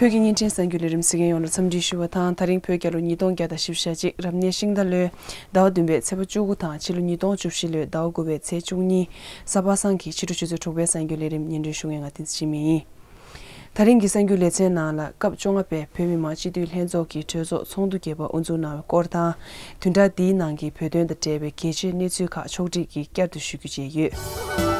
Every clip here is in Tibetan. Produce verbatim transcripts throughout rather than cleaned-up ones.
བོད་ཀྱི་བརྙན་འཕྲིན་གསར་འགྱུར་ལས་རིམ་གཟིགས་མཁན་ཡོངས་ལ་འཚམས་འདྲི་ཞུ་བ་དང་། ད་རིང་བོད་རྒྱལ་ལོ་ཉིས་སྟོང་བརྒྱ་དང་བཞི་བཅུ་ཞེ་གཅིག་རབ་གནས་ཤིང་རྟ་ལོའི་ཟླ་བ་བདུན་པའི་ཚེས་པ་བཅུ་དགུ་དང་ཕྱི་ལོ་ཉིས་སྟོང་བཅུ་བཞི་ལོའི་ཟླ་བ་དགུ་པའི་ཚེས་བཅུ་གཉིས། གཟའ་པ་སངས་ཀྱི་ཕྱི་དྲོ་ཆུ་ཚོད་དྲུག་པའི་གསར་འགྱུར་ལས་རིམ་སྙན་སྒྲོན་ཞུ་མཁན་ང་བསྟན་འཛིན་འཆི་མེད་ཡིན། ད་རིང་གི་གསར་འགྱུར་ལེ་ཚན་ནང་ལ་སྐབས་བཅོ་ལྔ་པའི་བོད་མི་མང་སྤྱི་འཐུས་ལྷན་ཚོགས་ཀྱི་གྲོས་ཚོགས་ཚོགས་འདུ་བརྒྱད་པ་དབུ་འཛུགས་གནང་བའི་སྐོར་དང་། བདུན་ཕྲག་འདིའི་ནང་གི་བོད་དོན་དང་འབྲེལ་བའི་གལ་ཆེའི་གནས་ཚུལ་ཁག་ཕྱོགས་བསྒྲིགས་ཀྱིས་བསྐྱར་དུ་ཞུ་རྒྱུ་བཅས་ཡོད།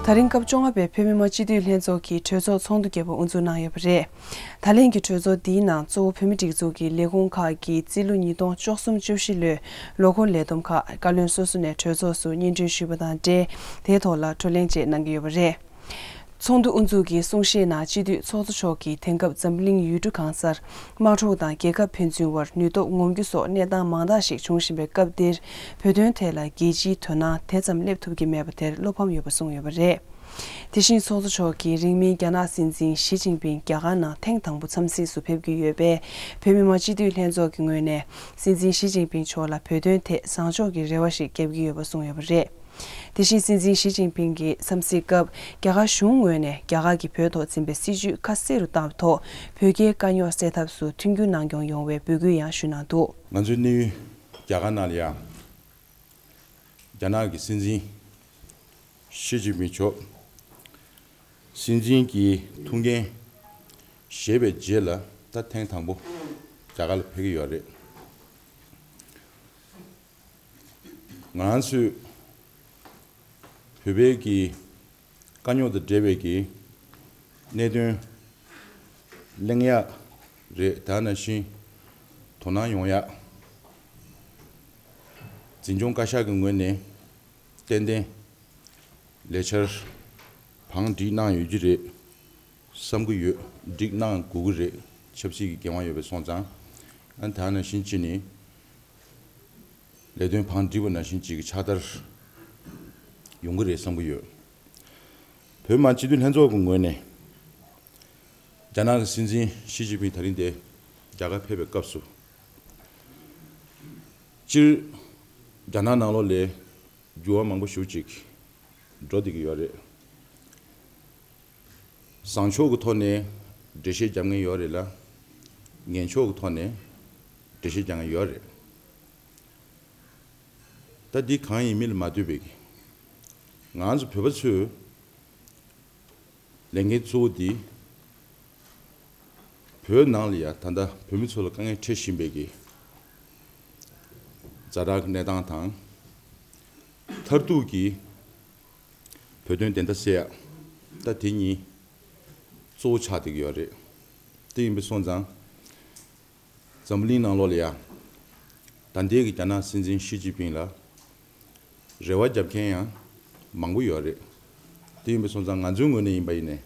ད་རིང་སྐབས་བཅོ་ལྔ་པའི་བོད་མི་མང་སྤྱི་འཐུས་ལྷན་ཚོགས་ཀྱི་གྲོས་ཚོགས་ཚོགས་འདུ་བརྒྱད་པ་དབུ་འཛུགས་གནང་ཡོད་པ་རེད། ད་ལན་གྱི་གྲོས་ཚོགས་འདིའི་ནང་གཙོ་བོ་བོད་མི་སྒྲིག་འཛུགས་ཀྱི་ལས་ཁུངས་ཁག་གིས་རྩིས་ལོ་ཉིས་སྟོང་བཅུ་གསུམ་བཅུ་བཞི་ལོའི་ལོ་འཁོར་ལས་བསྡོམས་ཁག་བཀའ་བློན་སོ་སོ་ནས་གྲོས་ཚོགས་སུ་སྙན་སྒྲོན་ཞུས་པ་དང་འབྲེལ། དེའི་ཐོག་ལ་བགྲོ་གླེང་བཅས་གནང་གི་ཡོད་པ་རེད། ཚོགས་འདུ་དབུ་འཛུགས་ཀྱི་གསུང་བཤད་ནང་སྤྱི་འཐུས་ཚོགས་གཙོ་མཆོག་གིས་དེང་སྐབས་འཛམ་གླིང་ཡུལ་གྲུ་གང་སར་དམག་འཁྲུག་དང་རྒྱལ་ཁབ་ཕན་ཚུན་དབར་ནུས་སྟོབས་ངོམ་རྒྱུ་སོགས་གནས་སྟངས་མང་དག་ཞིག་འབྱུང་བཞིན་པའི་སྐབས་འདིར། བོད་དོན་ཐད་ལ་རྒྱལ་སྤྱིའི་དོ་སྣང་དེ་ཙམ་སླེབས་ཐུབ་ཀྱི་མེད་པ་དེར་བློ་ཕམ་ཡོད་པ་གསུངས་ཡོད་པ་རེད། དེ་བཞིན་ཚོགས་གཙོ་མཆོག་གིས་རིང་མིན་རྒྱ་ནག་སྲིད་འཛིན་ཞི་ཅིན་ཕིང་རྒྱ་གར་ནང་ཐེངས་དང་པོ་འཚམས་གཟིགས་སུ་ཕེབས་ཀྱི་ཡོད་པས། བོད་མི་མང་སྤྱི་འཐུས་ལྷན་ཚོགས་ཀྱི་ངོས་ནས་སྲིད་འཛིན་ཞི་ཅིན་ཕིང་མཆོག་ལ་བོད་དོན་ཐད་བཟང་ཕྱོགས་ཀྱི་རེ་བ་ཞིག་བརྒྱབ་ཀྱི་ཡོད་པ་གསུངས་ཡོད་པ་རེད། དེ་བཞིན་སྲིད་འཛིན་ཞི་ཅིན་ཕིང་གིས་འཚམས་གཟིགས་སྐབས། རྒྱ་གར་གཞུང་ངོས་ནས་རྒྱ་གར་གྱིས་བོད་ཐོག་འཛིན་པའི་སྲིད་བྱུས་ཁ་གསལ་རུ་བཏང་བའི་ཐོག་བོད་རྒྱའི་དཀའ་རྙོག་སེལ་ཐབས་སུ་མཐུན་འགྱུར་གནང་སྐྱོང་ཡོང་བའི་འབོད་སྐུལ་ཡང་ཞུས་གནང་འདུག། ང་ཚོའི་གནས་ཡུལ་རྒྱ་གར་ནང་ལ་ཡང་། རྒྱ་ནག་གི་སྲིད་འཛིན་ཞི་ཅིན་ཕིང་མཆོག་སྲིད་འཛིན་གྱི་ཐུགས་འགན་བཞེས་པའི་རྗེས་ལ་ད་ཐེངས་དང་པོ་རྒྱ་གར་ལ་ཕེབས་ཀྱི་ཡོད་རེད། ང་རང་ཚོས་བོད་པའི་གི་དཀའ་རྙོག་དང་འབྲེལ་བའི་གི་གནད་དོན་གླེང་ཡག་རེད། དེ་ནང་བཞིན་དོ་སྣང་ཡོང་ཡག། འཛིན་སྐྱོང་བཀའ་ཤག་གི་ངོས་ནས་ཏན་ཏན་ལས་འཆར་བང་སྒྲིག་གནང་ཡོད་ཀྱི་རེད་བསམ་གྱི་ཡོད། སྒྲིག་གནང་དགོས་ཀྱི་རེད། ཆབ་སྲིད་ཀྱི་འགན་དབང་ཡོད་པའི་སོང་ཙང་། ཨ་ནི་དེ་ནང་བཞིན་བྱས་ནས། ལས་དོན་བང་སྒྲིག་པ་ནང་བཞིན་ཅིག་གི་ཕྱག་བསྟར་ཡོང་གི་རེད་བསམ་གྱི་ཡོད། བོད་མི་མང་སྤྱི་འཐུས་ལྷན་ཚོགས་ཀྱི་ངོས་ནས་རྒྱ་ནག་གི་སྲིད་འཛིན་ཞི་ཅིན་ཕིང་ད་རིང་འདིར་རྒྱ་གར་ཕེབས་པའི་སྐབས་སུ། སྤྱིར་རྒྱ་ནག་ནང་ལོགས་ལ་འགྱུར་བ་མང་པོ་ཞེ་པོ་ཅིག་འགྲོ་བསྡད་ཀྱི་ཡོད་རེད། བཟང་ཕྱོགས་ཀྱི་ཐོག་ནས་འགྲེལ་བཤད་རྒྱབ་མཁན་ཡོད་རེད་ལ། ངན་ཕྱོགས་ཀྱི་ཐོག་ནས་འགྲེལ་བཤད་རྒྱག་མཁན་ཡོད་རེད། ད་འདི་གང་ཡིན་མིན་ལ་མ་ལྟོས་པའི་གི། ང་ཚོ་བོད་པ་ཚོས་ལས་འགན་གཙོ་བོ་འདི་བོད་ནང་ལ་ཡ་ད་ལྟ་བོད་མི་ཚོ་ལ་དཀའ་ངལ་འཕྲད་བཞིན་པའི་གི་ཛ་དྲག་གི་གནས་སྟངས་དང་། མཐར་ཐུག་གི་བོད་དོན་བདེན་མཐའ་གསལ་ཡག་ད་དེ་གཉིས་གཙོ་བོ་ཆགས་བསྡད་ཀྱི་ཡོད་རེད། དེ་ཡིན་པ་སོང་ཙང་། འཛམ་བུ་གླིང་ནང་ལོགས་ལ་ཡ། ད་ལྟའི་གི་རྒྱ་ནག་སྲིད་འཛིན་ཞི་ཅིན་ཕིང་ལ་རེ་བ་རྒྱབ་མཁན་ཡང་མང་པོ་ཡོད་རེད། དེ་ཡིན་པ་སོང་ཙང་ང་ཚོའི་ངོས་ནས་ཡིན་པ་ཡིན་ནའི།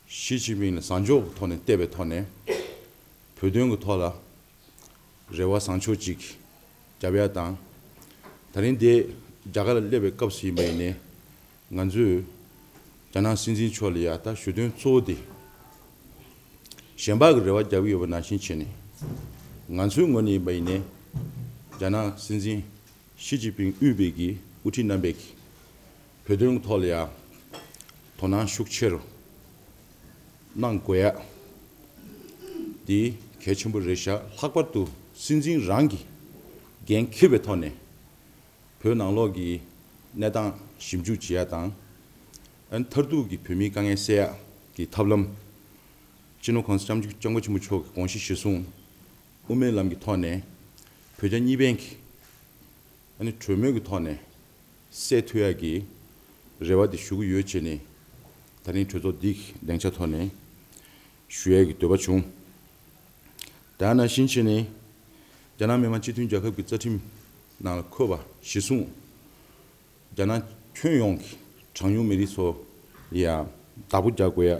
ཞི་ཅིན་ཕིང་ལ་བཟང་ཕྱོགས་ཀྱི་ཐོག་ནས་བལྟས་པའི་ཐོག་ནས། བོད་དོན་གྱི་ཐོག་ལ་རེ་བ་བཟང་ཕྱོགས་ཅིག་རྒྱབ་ཡ་དང་། ད་རིང་འདི་རྒྱ་གར་ལ་སླེབས་པའི་སྐབས་སུ་ཡིན་པ་ཡིན་ནའི། ང་ཚོས་རྒྱ་ནག་སྲིད་འཛིན་མཆོག་ལ་ཡ་ད་ཞུ་དོན་གཙོ་བོ་དེ། གཞན་པ་གི་རེ་བ་རྒྱབ་ཀྱི་ཡོད་པ་ནང་བཞིན་བྱས་ནས། ང་ཚོའི་ངོས་ནས་ཡིན་པ་ཡིན་ནའི། རྒྱ་ནག་སྲིད་འཛིན་ཞི་ཅིན་ཕིང་དབུས་པའི་གི་དབུ་ཁྲིད་རྣམ་པས་ཀྱི་བོད་དོན་གྱི་ཐོག་ལ་ཡ་དོ་སྣང་ཤུགས་ཆེ་རུ་གནང་དགོས་ཡ། འདི་གལ་ཆེན་པོ་རེད་ཤག་ལྷག་པར་དུ་སྲིད་འཛིན་རང་གིས་འགན་འཁྱེར་བའི་ཐོག་ནས་བོད་ནང་ལོགས་ཀྱི་གནས་སྟངས་ཞིབ་འཇུག་བྱེད་ཡ་དང་། ཨ་ནི་མཐར་ཐུག་གི་བོད་མིའི་དཀའ་ངལ་སེལ་ཡ་གི་ཐབས་ལམ། སྤྱི་ནོར་གོང་ས་སྐྱབས་སྐྱབས་མགོན་ཆེན་པོ་མཆོག་གི་དགོངས་གཞི་གཞིར་བཟུང་། དབུ་མའི་ལམ་གྱི་ཐོག་ནས་བོད་རྒྱ་གཉིས་ཕན་གྱི་ཨ་ནི་གྲོས་མོལ་གྱི་ཐོག་ནས་སེལ་ཐུབ་ཡག་གི་རེ་བ་དེ་ཞུ་གི་ཡོད་བྱས་ནས། ད་རིང་གྲོས་ཚོགས་འདི་གི་སྡིངས་ཆ་ཐོག་ནས་ཞུ་ཡག་གི་འདོད་པ་བྱུང་། དེ་ནང་བཞིན་བྱས་ནས་རྒྱ་ནག་མི་དམངས་སྤྱི་མཐུན་རྒྱལ་ཁབ་ཀྱི་རྩ་ཁྲིམས་ནང་ལ་འཁོད་པ་གཞིར་བཟུང་། རྒྱ་ནག་ཁྱོན་ཡོངས་ཀྱི་གྲངས་ཉུང་མི་རིགས་ཚོ་ལ་ཡང་བདག་པོ་རྒྱག་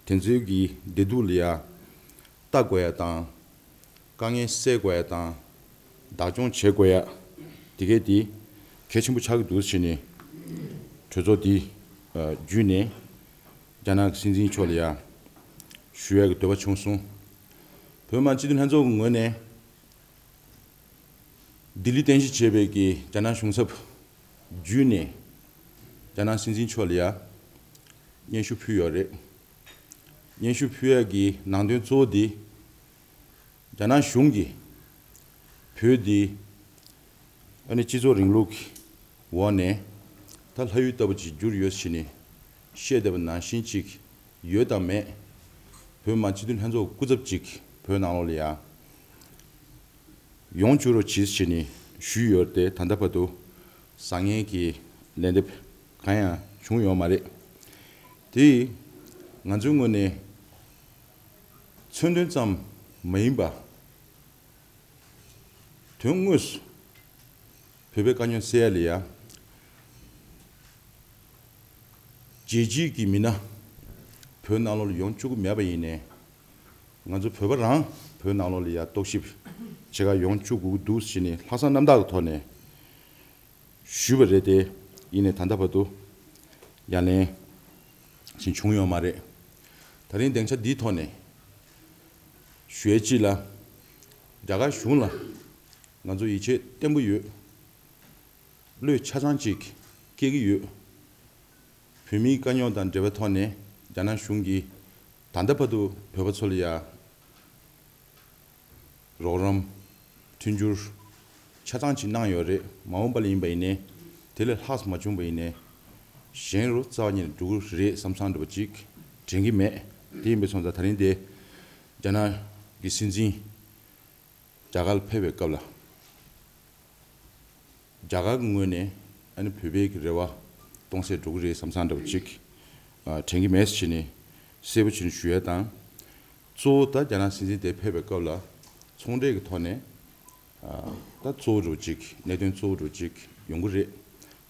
དགོས་ཡ། དེ་ཚོའི་གི་བདེ་སྡུག་ལ་ཡང་ལྟ་དགོས་ཡ་དང་། དཀའ་ངལ་སེལ་དགོས་ཡ་དང་། བདག་སྐྱོང་བྱེད་དགོས་ཡ། དེ་གས་དེ་གལ་ཆེན་པོ་ཆགས་ཀྱི་འདུག་ཟེར་ནས་གྲོས་ཚོགས་འདི་བརྒྱུད་ནས་རྒྱ་ནག་གི་སྲིད་འཛིན་མཆོག་ལ་ཡང་ཞུ་ཡ་གི་འདོད་པ་བྱུང་སོང་། བོད་མི་མང་སྤྱི་འཐུས་ལྷན་ཚོགས་ཀྱི་ངོས་ནས་ལྡི་ལི་རྟེན་གཞི་བྱས་པའི་གི་རྒྱ་ནག་གཞུང་ཚབ་བརྒྱུད་ནས་རྒྱ་ནག་སྲིད་འཛིན་མཆོག་ལ་ཡང་ སྙན་ཞུ་ཕུལ་ཡོད་རེད། སྙན་ཞུ་ཕུལ་ཡག་གི་ནང་དོན་གཙོ་བོ་འདི། རྒྱ་ནག་གཞུང་གིས་བོད་འདི་ཨ་ནི་སྤྱི་ཚོགས་རིང་ལུགས་འོག་ནས་ད་ལྷ་ཡུལ་ལྟ་བུ་ཅིག་གྱུར་ཡོད་ཟེར་ནས་བཤད་བསྡད་པ་ནང་བཞིན་ཅིག་ཡོད་དམ་མེད། བོད་མི་མང་སྤྱི་འཐུས་ལྷན་ཚོགས་སྐུ་ཚབ་ཅིག་བོད་ནང་ལོགས་ལ་ཡ་ཡོང་བཅུག་རོགས་གྱིས་ཟེར་ནས་ཞུས་ཡོད་དེ། ད་ལྟ་བར་དུ་བཟང་ངན་གྱི་ལན་འདེབས་གང་ཡང་བྱུང་ཡོད་མ་རེད། དེ་ང་ཚོའི་ངོས་ནས་མཚོན་དོན་ཙམ་མ་ཡིན་པ། དོན་དངོས་སུ་བོད་པའི་དཀའ་རྙོག་སེལ་ཡ་ལ་ཡ། རྒྱལ་སྤྱིའི་གི་མི་སྣ་བོད་ནང་ལོགས་ལ་ཡོང་བཅུག་གི་མེད་པ་ཡིན་ནའི། ང་ཚོ་བོད་པ་རང་བོད་ནང་ལོགས་ལ་ཡ་རྟོག་ཞིབ་བྱེད་ག་ཡོང་བཅུག་དགོས་ཀྱི་འདུག་ཟེར་ནས་ལྷག་བསམ་རྣམ་དག་གི་ཐོག་ནས་ཞུས་པ་རེད་དེ། ཡིན་ནའི་ད་ལྟ་བར་དུ་ཡ་ལན་ཞིག་བྱུང་ཡོད་མ་རེད། ད་རིང་སྡིངས་ཆ་འདིའི་ཐོག་ནས་ཞུ་ཡས་གཅིག་ལ། རྒྱ་གར་གཞུང་ལ་ང་ཚོ་ཡིད་ཆེས་བརྟན་པོ་ཡོད། བློས་ཆ་ཚང་ཅིག་སྐྱེ་གི་ཡོད། བོད་མིའི་དཀའ་རྙོག་དང་འབྲེལ་བའི་ཐོག་ནས་རྒྱ་ནག་གཞུང་གིས་ད་ལྟ་བར་དུ་བོད་པ་ཚོ་ལ་ཡ་རོགས་རམ་མཐུན་འགྱུར་ཆ་ཚང་ཅིག་གནང་ཡོད་རེད། མ་འོངས་པ་ལ་ཡིན་པ་ཡིན་ནའི་དེ་ལས་ལྷག་མ་བྱུང་པ་ཡིན་ནའི་གཞན་རུ་རྩ་བ་ཉིད་ནས་འགྲོ་གི་རེད་བསམ་བསམ་འདྲ་པོ་ཅིག་དྲན་གི་མེད། དེ་ཡིན་པའི་སོང་ཙང་ད་རིང་དེ་རྒྱ་ནག་གི་སྲིད་འཛིན་རྒྱ་གར་ལ་ཕེབས་པའི་སྐབས་ལ། རྒྱ་གར་གྱི་ངོས་ནས་ཨ་ནི་བོད་པའི་གི་རེ་བ་སྟོང་ཟད་འགྲོ་གི་རེད་བསམ་བསམ་འདྲ་པོ་ཅིག་ཨ་དྲན་གྱི་མེད་ཟེར་ནས་གསལ་པོ་བྱས་ནས་ཞུ་ཡ་དང་། གཙོ་བོ་ད་རྒྱ་ནག་སྲིད་འཛིན་དེ་ཕེབས་པའི་སྐབས་ལ་ཚོང་འབྲེལ་གྱི་ཐོག་ནས་ཨ་ད་གཙོ་བོ་འདྲ་པོ་ཅིག་གནད་དོན་གཙོ་བོ་འདྲ་པོ་ཅིག་ཡོང་གི་རེད།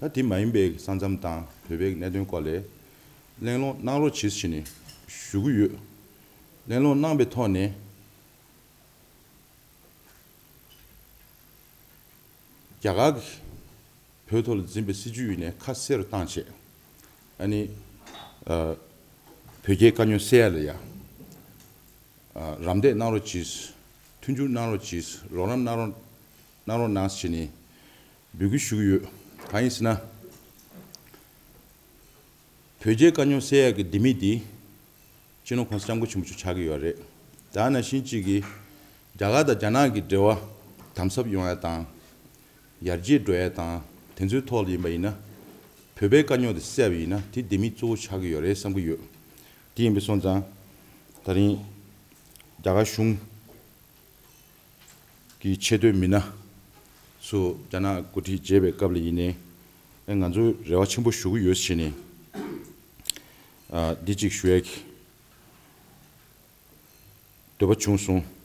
ད་དེ་མ་ཡིན་པའི་ས་མཚམས་དང་བོད་པའི་གནད་དོན་སྐོར་ལ་གླེང་སློང་གནང་རོགས་བྱེད་ཟེར་ནས་ཞུ་གི་ཡོད། གླེང་སློང་གནང་པའི་ཐོག་ནས། རྒྱ་གར་གྱིས་བོད་ཐོག་ལ་འཛིན་པའི་སྲིད་བྱུས་ཡིན་ནའི་ཁ་གསལ་རུ་བཏང་བྱས། ཨ་ནི། ཨ། བོད་རྒྱའི་དཀའ་རྙོག་སེལ་ཡ་ལ་ཡ། ཨ། རམ་འདེགས་གནང་རོགས་གྱིས། མཐུན་འགྱུར་གནང་རོགས་གྱིས། རོགས་རམ་གནང་རོགས་གནང་རོགས་གནང་ཟེར་ནས་འབོད་སྐུལ་ཞུ་གི་ཡོད། གང་ཡིན་ཟེར་ན། བོད་རྒྱའི་དཀའ་རྙོག་སེལ་ཡག་གི་ལྡེ་མིག་འདི་སྤྱི་ནོར་༸གོང་ས་༸སྐྱབས་མགོན་ཆེན་པོ་མཆོག་ཆགས་ཀྱི་ཡོད་རེད། ད་ནང་བཞིན་གཅིག་གིས་རྒྱ་གར་དང་རྒྱ་ནག་གི་འབྲེལ་བ་དམ་ཟབ་ཡོང་ཡ་དང་། ཡར་རྒྱས་འགྲོ་ཡ་དང་དེ་ཚོའི་ཐོག་ལ་ཡིན་པ་ཡིན་ན། བོད་པའི་དཀའ་རྙོག་དེ་སེལ་བ་ཡིན་ན་དེ་ལྡེ་མིག་གཙོ་བོ་ཆགས་ཀྱི་ཡོད་རེད་བསམ་གྱི་ཡོད། དེ་ཡིན་པ་སོང་ཙང་། ད་རིང་རྒྱ་གར་གཞུང་གི་ཆེས་མཐོའི་མི་སྣ་ཚོ་རྒྱ་ནག་འགོ་ཁྲིད་མཇལ་བའི་སྐབས་ལ་ཡིན་ནའི། ཨེ་ང་ཚོས་རེ་བ་ཆེན་པོ་ཞུ་གི་ཡོད་ཟེར་ནས། ཨ། འདི་གཅིག་ཞུ་ཡག་གི་འདོད་པ་བྱུང་སོང་།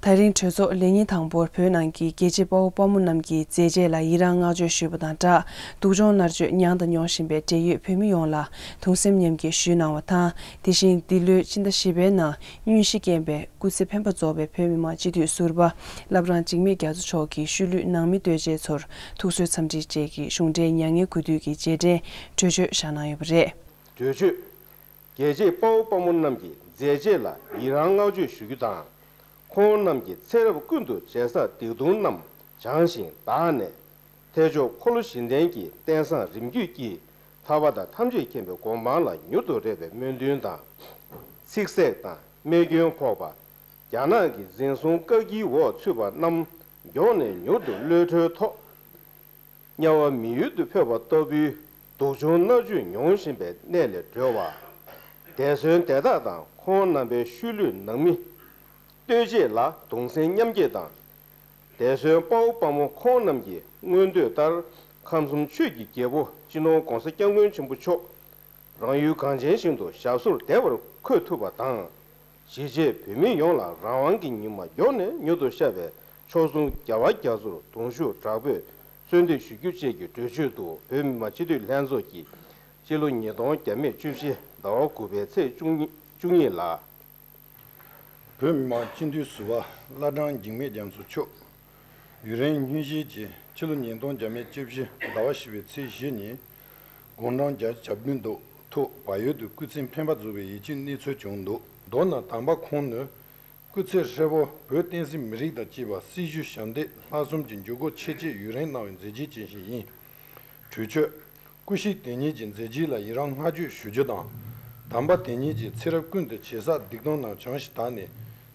དེ་རིང་གྲོས་ཚོགས་ལས་ཉིན་དང་པོར་བོད་ནང་གི་རྒྱལ་གཅེས་དཔའ་བོ་དཔའ་མོ་རྣམས་ཀྱི་མཛད་རྗེས་ལ་ཡི་རངས་བསྔགས་བརྗོད་ཞུས་པ་དང་སྦྲགས། སྡུག་སྦྱོང་མནར་གཅོད་མྱངས་དང་མྱོང་བཞིན་པའི་འབྲེལ་ཡོད་བོད་མི་ཡོངས་ལ་གདུང་སེམས་མཉམ་སྐྱེད་ཞུས་གནང་བ་དང་། དེ་བཞིན་འདི་ལོའི་ཕྱི་ཟླ་བཞི་པའི་ནང་སྙུན་གཞི་རྐྱེན་པས་སྐུ་ཚེ་འཕེན་པ་རྫོགས་པའི་བོད་མི་མང་སྤྱི་འཐུས་ཟུར་པ་བླ་བྲང་འཇིགས་མེད་རྒྱ་མཚོ་མཆོག་གིས་ཤུལ་ལུས་ནང་མི་ལྟོས་བཅས་ཚོར་ཐུགས་གསོའི་འཚམས་འདྲི་བཅས་ཀྱི་གཞུང་འབྲེལ་མྱ་ངན་གུས་འདུད་ཀྱི་རྗེས་དྲན་གྲོས་ཆོད་བཞག་གནང་ཡོད་པ་རེད། གྲོས་ཆོད། རྒྱལ་གཅེས་དཔའ་བོ་དཔའ་མོ་རྣམས་ཀྱི་མཛད་རྗེས་ལ་ཡི་རངས་བསྔགས་བརྗོད་ཞུ་རྒྱུ་དང་། ཁོང་རྣམས་ཀྱིས་ཚེ་རབས་ཀུན་ཏུ་བྱས་བསགས་སྡིག་ལྟུང་རྣམས་བྱང་ཞིང་དག་ནས། ཐེག་མཆོག་འཁོར་ལོ་བཞི་ལྡན་གྱི་རྟེན་བཟང་རིམ་བརྒྱུད་ཀྱིས་ཐར་པ་དང་ཐམས་ཅད་མཁྱེན་པའི་གོ་འཕང་ལ་མྱུར་དུ་རེག་པའི་སྨོན་འདུན་དང་། ཚིག་བསྲེགས་དང་རྨས་སྐྱོན་ཕོག་པ། རྒྱ་ནག་གི་འཛིན་བཟུང་བཀག་སྐྱིལ་འོག་ཚུད་པ་རྣམས་མགྱོགས་ནས་མྱུར་དུ་གློད་གྲོལ་ཐོག་དམྱལ་བ་མི་ཡུལ་དུ་ཕེབས་པ་ལྟ་བུའི་སྡུག་སྦྱོང་མནར་གཅོད་མྱོང་བཞིན་པའི་གནས་ལས་གྲོལ་བ། འདས་གསོན་དེ་དག་དང་ཁོང་རྣམ་པའི་ཤུལ་ལུས་ནང་མི་ལྟོས་བཅས་ལ་གདུང་སེམས་མཉམ་སྐྱེད་དང་། འདས་གསོན་དཔའ་བོ་དཔའ་མོ་ཁོང་རྣམས་ཀྱི་མངོན་འདོད་ལྟར་ཁམས་གསུམ་ཆོས་ཀྱི་རྒྱལ་པོ་སྤྱི་ནོར་༸གོང་ས་༸སྐྱབས་མགོན་ཆེན་པོ་མཆོག་རང་ཡུལ་གངས་ཅན་ཞིང་དུ་ཞབས་སོར་བདེ་བར་འཁོད་ཐུབ་པ་དང་། གཞིས་བྱེས་བོད་མི་ཡོངས་ལ་རང་དབང་གི་ཉི་མ་མགྱོགས་ནས་མྱུར་དུ་ཤར་བའི་མཆོག་ཟུང་རྒྱལ་བ་རྒྱ་མཚོར་གདུང་ཤུགས་དྲག་པོས་གསོལ་འདེབས་ཞུ་རྒྱུ་བཅས་ཀྱི་གྲོས་ཆོད་དུ་བོད་མི་མང་སྤྱི་འཐུས་ལྷན་ཚོགས་ཀྱིས་ཕྱི་ལོ་ཉིས་སྟོང་བརྒྱ་མེད་བཅུ་བཞི་ཟླ་བ་དགུ་པའི་ཚེས་བཅུ་གཉིས་བཅུ་གཉིས་ལ། བོད་མི་མང་སྤྱི་འཐུས་ཟུར་པ་བླ་བྲང་འཇིགས་མེད་རྒྱ་མཚོ་མཆོག་ཡུན་རིང་སྙུན་གཞིའི་རྗེས་ཕྱི་ལོ་ཉིས་སྟོང་བརྒྱ་མེད་བཅུ་བཞི་ཟླ་བ་བཞི་པའི་ཚེས་བཞི་ཉིན། དགུང་གྲངས་བརྒྱད་ཅུ་གྱ་བདུན་དུ་ཐུག་བལ་ཡུལ་དུ་སྐུ་ཚེ་འཕེན་པ་རྫོགས་པའི་ཡིད་ཆེས་གནས་ཚུལ་བྱུང་འདུག་མདོར་ན་དམ་པ་ཁོང་ནི་སྐུ་ཚེ་ཧྲིལ་པོ་བོད་བསྟན་སྲིད་མི་རིགས་དང་བཅས་པ་སྲི་ཞུ་ཞབས་འདེགས་ལྷག་བསམ་གྱི་འཇུག་སྒོ་ཆེ་བཅས་ཡུན་རིང་གནང་བའི་མཛད་རྗེས་ཅན་ཞིག་ཡིན། གྲོས་ཆོད། སྐུ་གཤེགས་དེ་ཉིད་ཀྱི་མཛད་རྗེས་ལ་ཡི་རང་བསྔགས་བརྗོད་ཞུ་རྒྱུ་དང་། དམ་པ་དེ་ཉིད་ཀྱིས་ཚེ་རབས་ཀུན་ཏུ་ཇི་སྲིད་སྡིག་ལྟུང་རྣམས་བྱང་ཞིང་དག་ནས།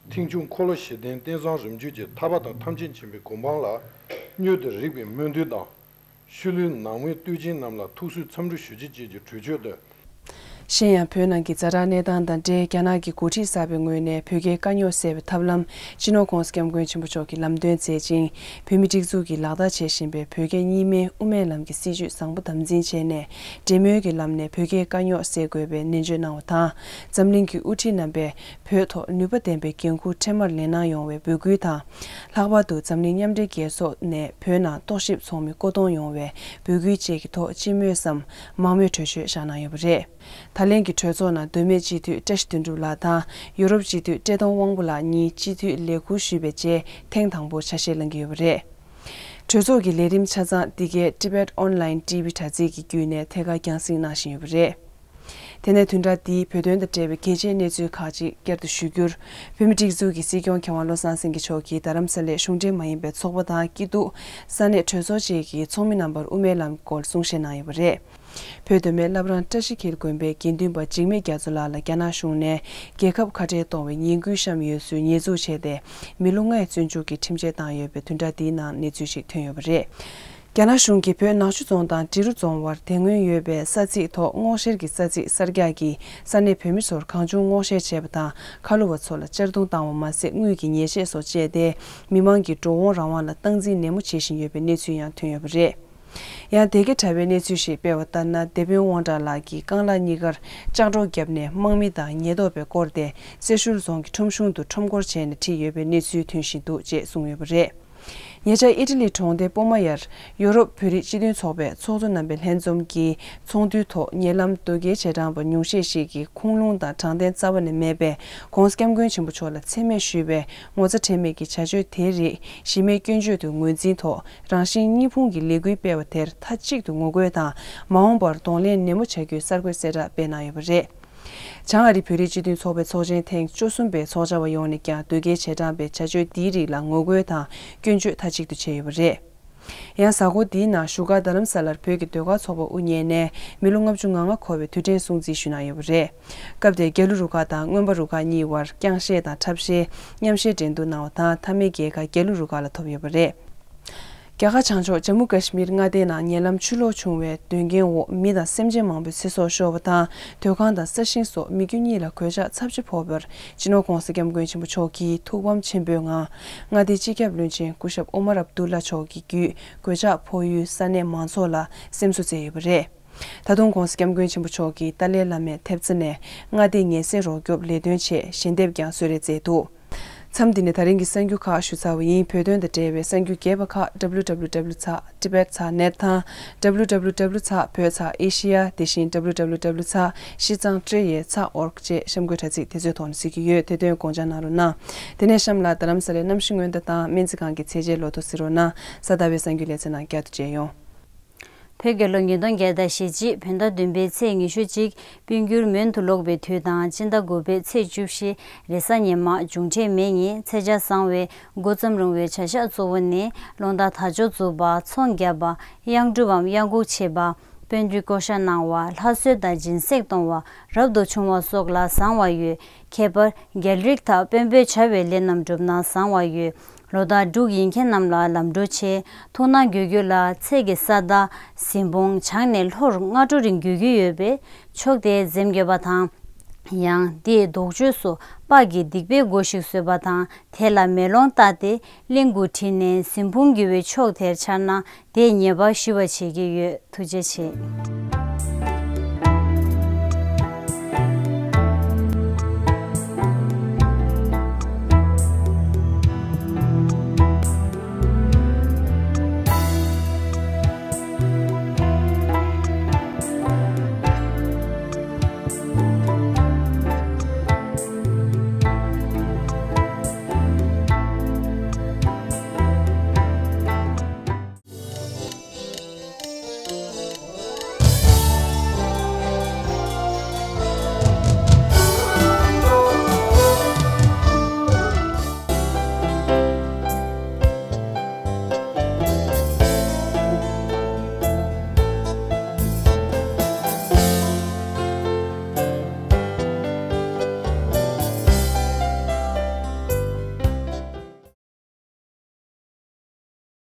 མཐིང་ཆུང་འཁོར་ལོ་བཞི་ལྡན་རྟེན་བཟང་རིམ་བརྒྱུད་ཀྱི་ཐར་པ་དང་ཐམས་ཅད་མཁྱེན་པའི་གོ་འཕང་ལ་མྱུར་དུ་རེག་པའི་སྨོན་འདུན་དང་། ཤུལ་ལུས་ནང་མའི་བསྟོད་ཆེན་རྣམས་ལ་ཐུགས་སུན་འཚམས་འདྲི་ཞུ་རྒྱུ་བཅས་ཀྱི་གྲོས་ཆོད་དུ། གཞན་ཡང་བོད་ནང་གི་ཛ་དྲག་གནས་སྟངས་དང་འབྲེལ་རྒྱ་ནག་གི་འགོ་ཁྲིད་གསར་པའི་ངོས་ནས་བོད་རྒྱའི་དཀའ་རྙོག་སེལ་བའི་ཐབས་ལམ་སྤྱི་ནོར་༧གོང་ས་༧སྐྱབས་མགོན་ཆེན་པོ་མཆོག་གིས་ལམ་སྟོན་མཛད་ཅིང་། བོད་མི་སྒྲིག་འཛུགས་ཀྱིས་ལག་བསྟར་བྱེད་བཞིན་པའི་བོད་རྒྱ་གཉིས་སྨན་དབུ་མའི་ལམ་གྱི་སྲིད་བྱུས་བཟང་པོ་དམ་འཛིན་བྱས་ནས། འབྲེལ་མོལ་གྱི་ལམ་ནས་བོད་རྒྱའི་དཀའ་རྙོག་སེལ་དགོས་པའི་ནན་བརྗོད་གནང་བ་དང་། འཛམ་གླིང་གི་དབུ་ཁྲིད་རྣམ་པས་བོད་ཐོག་ནུས་པ་ལྡན་པའི་འགན་འཁུར་འཕྲལ་མར་ལེན་གནང་ཡོང་བའི་འབོད་སྐུལ་དང་། ལྷག་པར་དུ་འཛམ་གླིང་མཉམ་འབྲེལ་རྒྱལ་ཚོགས་ནས་བོད་ནང་རྟོག་ཞིབ་ཚོགས་མི་བསྐོ་གཏོང་ཡོང་བའི་འབོད་སྐུལ་བཅས་ཀྱི་ཐོག་སྤྱི་མོས་སམ་མང་མོས་གྲོས་ཆོད་བཞག་གནང་ཡོད་པ་རེད། ད་ལན་གྱི་གྲོས་ཚོགས་ནང་མདོ་སྨད་སྤྱི་འཐུས་བཀྲ་ཤིས་དོན་གྲུབ་ལགས་དང་ཡོ་རོབ་སྤྱི་འཐུས་བཀྲས་མཐོང་དབང་པོ་ལགས་གཉིས་སྤྱི་འཐུས་ལས་འཁུར་ཞུས་པའི་རྗེས་ཐེངས་དང་པོ་ཆ་ཤས་གནང་གི་ཡོད་པ་རེད། གྲོས་ཚོགས་ཀྱི་ལས་རིམ་ཆ་ཚང་འདི་གའི་Tibet Online T V་དྲ་ཚིགས་ཀྱི་བརྒྱུད་ནས་ཐད་ཀར་རྒྱང་སྲིང་གནང་བཞིན་ཡོད་པ་རེད། དེ་ནས་བདུན་ཕྲག་འདིའི་བོད་དོན་དང་འབྲེལ་བའི་གལ་ཆེའི་གནས་ཚུལ་ཁག་ཅིག་བསྐྱར་དུ་ཞུ་རྒྱུར། བོད་མི་སྒྲིག་འཛུགས་ཀྱི་སྲིད་སྐྱོང་མཁས་དབང་བློ་བཟང་སེང་གེ་མཆོག་གིས་རྡ་རམ་ས་ལའི་གཞུང་འབྲེལ་མ་ཡིན་པའི་ཚོགས་པ་དང་སྐྱིད་སྡུག་ས་གནས་གྲོས་ཚོགས་བཅས་ཀྱི་ཚོགས་མི་རྣམ་པར་དབུ་མའི་ལམ་སྐོར་གསུང་བཤད་གནང་ཡོད་པ་རེད། བོད་མདོ་སྨད་བླ་བྲང་བཀྲ་ཤིས་འཁྱིལ་དགོན་པའི་དགེ་འདུན་པ་འཇིགས་མེད་རྒྱ་མཚོ་ལགས་ལ་རྒྱ་ནག་གཞུང་ནས་རྒྱལ་ཁབ་ཁ་བྲལ་གཏོང་བའི་ཉེས་འགུལ་བཤམས་ཡོད་ཚུལ་ཉེས་འཛུགས་བྱས་ཏེ། མི་ལོ་ལྔའི་བཙོན་འཇུག་གི་ཁྲིམས་ཆད་བཏང་ཡོད་པའི་བདུན་ཕྲག་འདིའི་ནང་གནས་ཚུལ་ཞིག་ཐོན་ཡོད་པ་རེད། རྒྱ་ནག་གཞུང་གིས་བོད་ནག་ཆུ་རྫོང་དང་འབྲི་རུ་རྫོང་བར་དེ་སྔོན་ཡོད་པའི་ས་ཚིགས་ཐོག་སྔོག་བཤེར་གྱི་ས་ཚིགས་གསར་རྒྱག་གིས་ས་གནས་བོད་མི་ཚོར་གང་བྱུང་སྔོག་བཤེར་བྱས་པ་དང་། ཁ་ལོ་བ་ཚོ་ལ་གཅར་རྡུང་བཏང་བ་མ་ཟད། དངུལ་གྱི་ཉེས་ཆད་སོགས་བཅད་དེ། མི་མང་གི་འགྲོ་འོང་རང་དབང་ལ་སྟངས་འཛིན་ནན་མོ་བྱེད་བཞིན་ཡོད་པའི་གནས་ཚུལ་ཡང་ཐོན་ཡོད་པ་རེད། ཡང་། དེ་གའི་དྲ་བའི་གནས་ཚུལ་ཞིག་སྤེལ་བ་ལྟར་ན། དེད་དཔོན་དབང་གྲགས་ལགས་ཀྱིས་རྐང་ལག་གཉིས་ཀར་ལྕགས་སྒྲོག་བརྒྱབ་ནས། དམག་མི་དང་ཉེན་རྟོག་པས་བསྐོར་ཏེ། སེར་ཤུལ་རྫོང་གི་ཁྲོམ་གཞུང་དུ་ཁྲོམ་སྐོར་བྱས་ནས་ཁྲིད་ཡོད་པའི་གནས་ཚུལ་ཐོན་བཞིན་འདུག་ཅེས་གསུངས་ཡོད་པ་རེད། ཉེ་ཆར་ཨི་ཊ་ལི་གྲོང་སྡེ་པོ་མ་ཡར་ཡོ་རོབ་བོད་རིགས་སྤྱི་མཐུན་ཚོགས་པའི་ཚོགས་གཙོ་རྣམ་པའི་ལྷན་འཛོམས་ཀྱི་ཚོགས་འདུའི་ཐོག་ཉེ་ལམ་དོལ་རྒྱལ་རྗེས་འབྲང་པ་ཉུང་ཤས་ཤིག་གིས་ཁུངས་ལུང་དང་དྲང་བདེན་རྩ་བ་ནས་མེད་པའི་ྋགོང་ས་ྋསྐྱབས་མགོན་ཆེན་པོ་མཆོག་ལ་མཚན་སྨད་ཞུས་པའི་ངོ་ཚ་ཁྲེལ་མེད་ཀྱི་བྱ་སྤྱོད་དེའི་རིགས་གཞི་མེད་སྐྱོན་བརྗོད་དུ་ངོས་འཛིན་ཐོག་རང་བཞིན་གཉིས་ཕུང་གི་ལས་འགུལ་སྤེལ་བ་དེར་མཐའ་གཅིག་ཏུ་ངོ་རྒོལ་དང་། མ་འོངས་པར་གདོང་ལེན་ནན་མོ་བྱ་རྒྱུའི་གསར་འགོད་གསལ་བསྒྲགས་སྤེལ་གནང་ཡོད་པ་རེད། བྱང་ཨ་རི་བོད་རིགས་སྤྱི་མཐུན་ཚོགས་པའི་ཚོགས་ཆེན་ཐེངས་བཅུ་གསུམ་པའི་ཚོགས་བཅར་བ་ཡོངས་ནས་ཀྱང་དོལ་རྒྱལ་རྗེས་འབྲང་པའི་བྱ་སྤྱོད་འདིའི་རིགས་ལ་ངོ་རྒོལ་དང་སྐྱོན་བརྗོད་མཐའ་གཅིག་ཏུ་བྱས་ཡོད་པ་རེད། ཡང་། གཟའ་འཁོར་འདིའི་ནང་བཞུགས་སྒར་རྡ་རམ་ས་ལར་བོད་ཀྱི་ཟློས་གར་ཚོགས་པ་དབུ་བརྙེས་ནས་མི་ལོ་ལྔ་བཅུ་ང་ལྔ་འཁོར་བའི་དུས་དྲན་སྲུང་བརྩི་ཞུས་གནང་ཡོད་པ་རེད། སྐབས་དེར་རྒྱལ་གླུ་རུ་ཁག་དང་རྔོན་པ་རུ་ཁག་གཉིས་བར་རྐྱང་གཞས་དང་འཁྲབ་གཞས་མཉམ་གཞས་འགྲན་བསྡུར་གནང་བ་དང་། མཐའ་མའི་རྒྱལ་ཁ་རྒྱལ་གླུ་རུ་ཁག་ལ་ཐོབ་ཡོད་པ་རེད། རྒྱ་གར་བྱང་ཕྱོགས་ཇམ་མུ་ཀ་ཤི་མིར་མངའ་སྡེའི་ནང་ཉེ་ལམ་ཆུ་ལོག་བྱུང་བའི་དོན་རྐྱེན་འོག་མི་དང་སེམས་ཅན་མང་པོའི་ཚེ་སྲོག་ཤོར་བ་དང་། སྡོད་ཁང་དང་ས་ཞིང་སོགས་མི་རྒྱུ་གཉིས་ལ་གོད་ཆག་ཚབས་ཆེ་ཕོག་པར། སྤྱི་ནོར་ྋགོང་ས་ྋསྐྱབས་མགོན་ཆེན་པོ་མཆོག་གིས་ཐུགས་ཕམ་ཆེན་པོའི་ངང་། མངའ་སྡེའི་སྤྱི་ཁྱབ་བློན་ཆེན་སྐུ་ཞབས་ཨོ་མར་ཨབ་དུ་ལ་མཆོག་གི་བརྒྱུད། གོད་ཆག་ཕོག་ཡུལ་ས་གནས་མང་ཚོགས་ལ་སེམས་གསོ་སྩལ་ཡོད་པ་རེད། ད་དུང་ྋགོང་ས་ྋསྐྱབས་མགོན་ཆེན་པོ་མཆོག་གིས་ཏཱ་ལའི་བླ་མའི་ཐེབས་རྩ་ནས་མངའ་སྡེའི་ཉེན་སེལ་རོགས་སྐྱོབ་ལས་དོན་ཆེད་ཞལ་འདེབས་ཀྱང་གསོལ་རས་མཛད་འདུག་མཚམས་འདི་ནས་ད་རིང་གི་གསར་འགྱུར་ཁག་ཞུ་ཚར་བ་ཡིན། བོད་དོན་དང་འབྲེལ་བའི་གསར་འགྱུར་རྒྱས་པ་ཁག་W W W ཚགས་Tibet ཚགས་net དང་། W W W ཚགས་བོད་ཚགས་Asia དེ་བཞིན་W W W ཚགས་ཤིས་ཙང་ཀྲེ་ཡེ་ཚགས་org བཅས་གཤམ་འཁོད་དྲ་ཚིགས་དེ་ཚོའི་ཐོག་ནས་གཟིགས་ཀྱི་ཡོད། དེ་དོན་དགོངས་འཇགས་གནང་རོགས་གནང་། དེ་ནས་གཤམ་ལ་རྡ་རམ་ས་ལའི་གནམ་གཤིས་སྔོན་བརྡ་དང་སྨན་རྩིས་ཁང་གི་ཚད་འཇལ་ལོ་ཐོ་གཟིགས་རོགས་གནང་། གཟའ་ཟླ་བའི་གསར་འགྱུར་ལེ་ཚན་ནང་བསྐྱར་དུ་མཇལ་ཡོང་། བོད་རྒྱལ་ལོ་ཉིས་སྟོང་བརྒྱ་དང་ཞེ་གཅིག་བོད་ཟླ་བདུན་པའི་ཚེས་ཉི་ཤུ་གཅིག་དཔལ་འབྱོར་མོན་དུ་ལོག་པའི་དུས་དང་། སྤྱི་ཟླ་དགུ་པའི་ཚེས་བཅུ་བཞི་རེས་གཟའ་ཉི་མ། འབྱུང་འཕྲད་མེ་ཉིན། ཚེས་ཆ་བཟང་བའི་འགོ་རྩོམ་རུང་བའི་བྱ་གཞག་གཙོ་བོ་ནི། རླུང་རྟ་དར་ལྕོག་འཛུགས་པ། ཚོང་རྒྱག་པ། གཡང་སྒྲུབ་བམ་གཡང་འགུགས་བྱེད་པ། དཔོན་སྡུད་བསྐོ་བཞག་གནང་བ། ལྷ་གསོལ་དང་སྦྱིན་སྲེག་གཏོང་བ། རབ་ཏུ་བྱུང་བ་སོགས་ལ་བཟང་བ་ཡོད། ཁྱད་པར་རྒྱལ་རིགས་དང་དཔོན་པོས་བྱ་བའི་ལས་རྣམས་བསྒྲུབས་ན་བཟང་བ་ཡོད། ལོ་རྟགས་འབྲུག་ཡིན་མཁན་རྣམས་ལ་ལམ་འགྲོ་ཆེ། ཐུགས་སྣང་དགོས་རྒྱུ་ལ་ཚེས་ཀྱི་ས་བདག་གཟིམ་དཔོན་བྱང་ནས་ལྷོར་སྔ་དྲོ་རིང་འགྱུར་རྒྱུ་ཡོད་པས་ཕྱོགས་དེ་འཛེམ་དགོས་པ་དང་། ཡང་དེའི་ལྡོག་ཕྱོགས་སུ་དཔའ་གི་སྡིག་པའི་སྒོ་ཞིག་བཟོས་པ་དང་། དེ་ལ་མེ་ལོང་བཏགས་ཏེ་གླིང་དགུ་ཁྲིད་ནས་གཟིམ་དཔོན་དགེ་བའི་ཕྱོགས་དེར་འཆར་ན་དེས་ཉེས་པ་ཞི་བར་བྱེད་ཀྱི་ཡོད། ཐུགས་རྗེ་ཆེ།